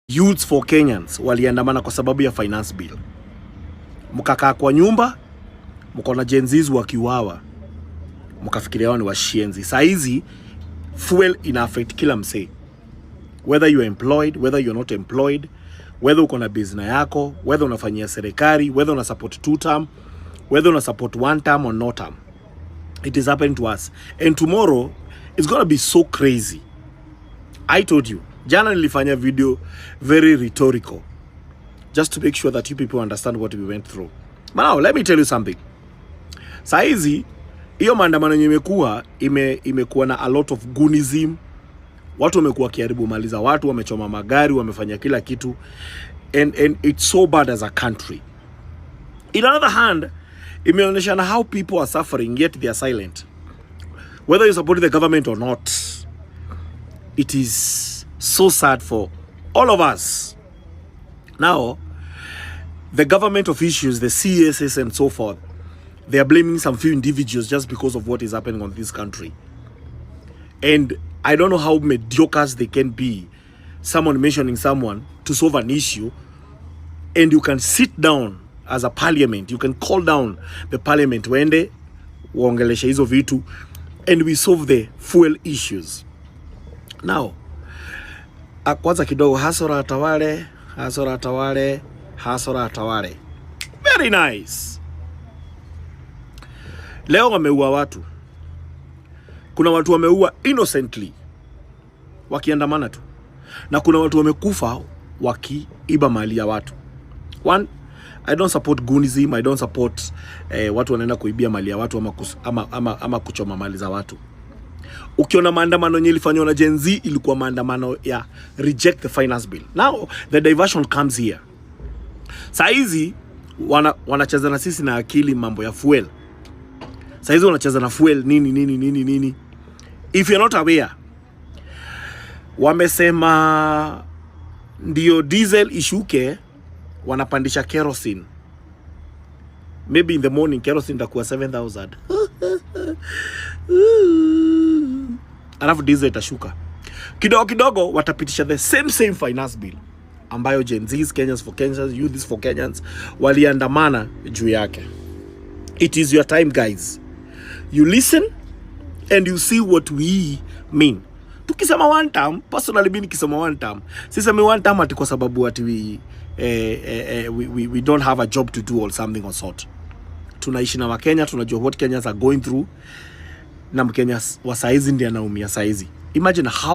Youths for Kenyans waliandamana kwa sababu ya finance bill. Mkakaa kwa nyumba, mko na Gen Zs wakiuawa, mkafikiria hao ni washenzi. Saa hizi fuel ina affect kila msee, whether you are employed, whether you are not employed, whether uko na business yako, whether unafanyia serikali, whether una support two term, whether una support one term or no term. It is happening to us, and tomorrow it's gonna be so crazy. I told you, jana nilifanya video very rhetorical just to make sure that you people understand what we went through. But now let me tell you something. Saa hizi hiyo maandamano yenye imekuwa imekuwa na a lot of goonism. Watu wamekuwa wakiharibu mali za watu, wamechoma magari, wamefanya kila kitu, and it's so bad as a country. In another hand, imeonyeshana how people are suffering, yet they are silent. Whether you support the government or not, it is so sad for all of us. Now, the government officials, the CSs and so forth, they are blaming some few individuals just because of what is happening on this country. And I don't know how mediocre they can be. Someone mentioning someone to solve an issue, and you can sit down as a parliament, you can call down the parliament waende waongeleshe hizo vitu and we solve the fuel issues. Now, kwanza kidogo, hustler atawale, hustler atawale, hustler atawale. Very nice. Leo wameua watu. Kuna watu wameua innocently wakiandamana tu, na kuna watu wamekufa wakiiba mali ya watu. One, I don't support goonism, I don't support watu wanaenda kuibia mali ya watu ama kuchoma mali za watu. Ukiona maandamano yenye ilifanywa na Gen Z, ilikuwa maandamano ya reject the finance bill. Now the diversion comes here. Saa hizi wanacheza na sisi na akili mambo ya fuel. Saa hizi wanacheza na fuel, nini nini nini nini. If you're not aware, wamesema ndio diesel ishuke, wanapandisha kerosene. Maybe in the morning kerosene itakuwa 7000, alafu diesel itashuka kidogo kidogo. Watapitisha the same same finance bill ambayo Gen Zs, Kenyans for Kenyans, Youths for Kenyans waliandamana juu yake. It is your time, guys. You listen and you see what we mean. Tukisema one term, personally mimi nikisema one term, sisemi one term ati kwa sababu ati we don't have a job to do or something or sort. Tunaishi na Wakenya, tunajua what Kenyans are going through, na Mkenya wa saizi ndiye anaumia saizi. Imagine how